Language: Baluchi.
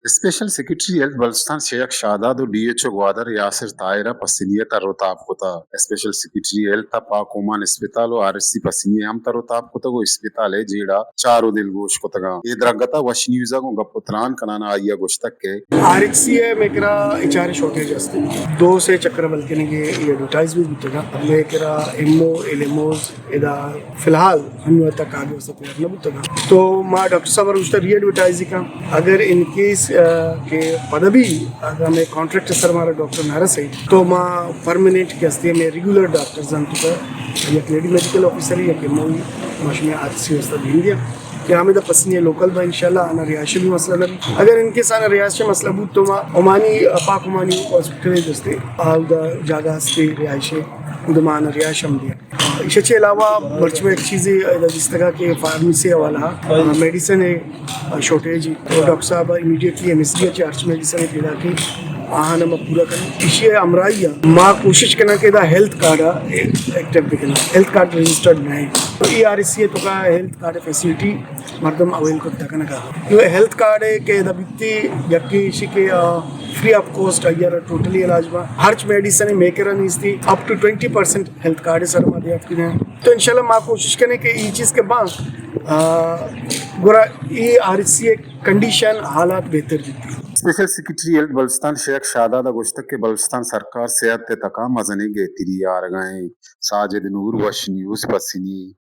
اسپیشل سیکرٹری ہیلتھ بلوچستان شیخ شاداد و ڈی ایچ او گوادر یاسر طاہر ء پسنی ء تر و تاب کتگ۔ اسپیشل سیکرٹری ہیلتھ ء پاک اومان اسپتال و آر ایچ سی پسنی ء ہم تر و تاب کتگ و اسپتال ء جیڑہ چار و دلگوش کتگ انت۔ اے درگت ء وش نیوز ء گوں گپ و تران کنان ء آئی ء گوشتگ کہ آر ایچ سی ء مئے کرا ایچ آر ء شارٹیج است۔ دو سے چکر بل کنگ ء ایڈورٹائز بھی بوتگ۔ مئے کرا M O, L M Os ادا فی الحال ہنو تک آگے واسطہ تیار نہ بوتگ۔ تو ما ڈاکٹر صاحب ء گوشتہ ری ایڈورٹائز کن۔ اگر ان کیس، آ، کہ پدا بھی اگر ہمیں کانٹریکٹ سر ہمارا ڈاکٹر نہ رسے تو ما پرماننٹ کہ ہستے ہمیں ریگولر ڈاکٹر زن تو یک لیڈی میڈیکل آفیسر یک ایم او ما شمیں آر ایچ سی واسطہ دین دیا کہ ہمیں دا پسنی لوکل با انشاءاللہ آنا رہائش بھی مسئلہ نہ بھی۔ اگر ان کیس آنا رہائش مسئلہ بود تو ما عمانی، پاک عمانی ہاسپٹل دستے آل دا جاگہ ہستے رہائش، اود ما آنا رہائش ہم دیا۔ ایشی چہ علاوہ مرچی ما یک چیزے ادا دیستگا کہ فارمیسی حوالہ، آ، میڈیسن ء، آ، شارٹیج ء۔ تو ڈاکٹر صاحب امیڈیٹلی ایم ایس ڈی ء چہ ہرچ میڈیسن ء پیدا کی آہان ما پورا کنیں۔ ایشی ء ہمراہی ء ما کوشش کناں کہ ادا ہیلتھ کارڈ ء ایکٹیو بکناں۔ ہیلتھ کارڈ رجسٹرڈ نہ ہے۔ ای آر ایس سی ء تو کا ہیلتھ کارڈ فیسلٹی مردم اویل کرتا کنگا۔ یہ ہیلتھ کارڈ ہے کہ ادا بیتی یکی ایشی کہ، آ، فری آف کاسٹ آئی ء را ٹوٹلی علاج با۔ ہرچ میڈیسن مئے کرا نیستی، up to twenty percent health card سر ما دریافت کنیں۔ تو انشاءاللہ ما کوشش کنیں کہ یہ چیز کے با، آ، گورا E R H C condition حالات بہتر بیتی۔ اسپیشل سیکرٹری ہیلتھ بلوچستان شیخ شاداد ء گوشتگ کہ بلوچستان سرکار صحت ء تکا مزنیں گہتری آرگا ایں۔ ساجد نور، وش نیوز، پسنی۔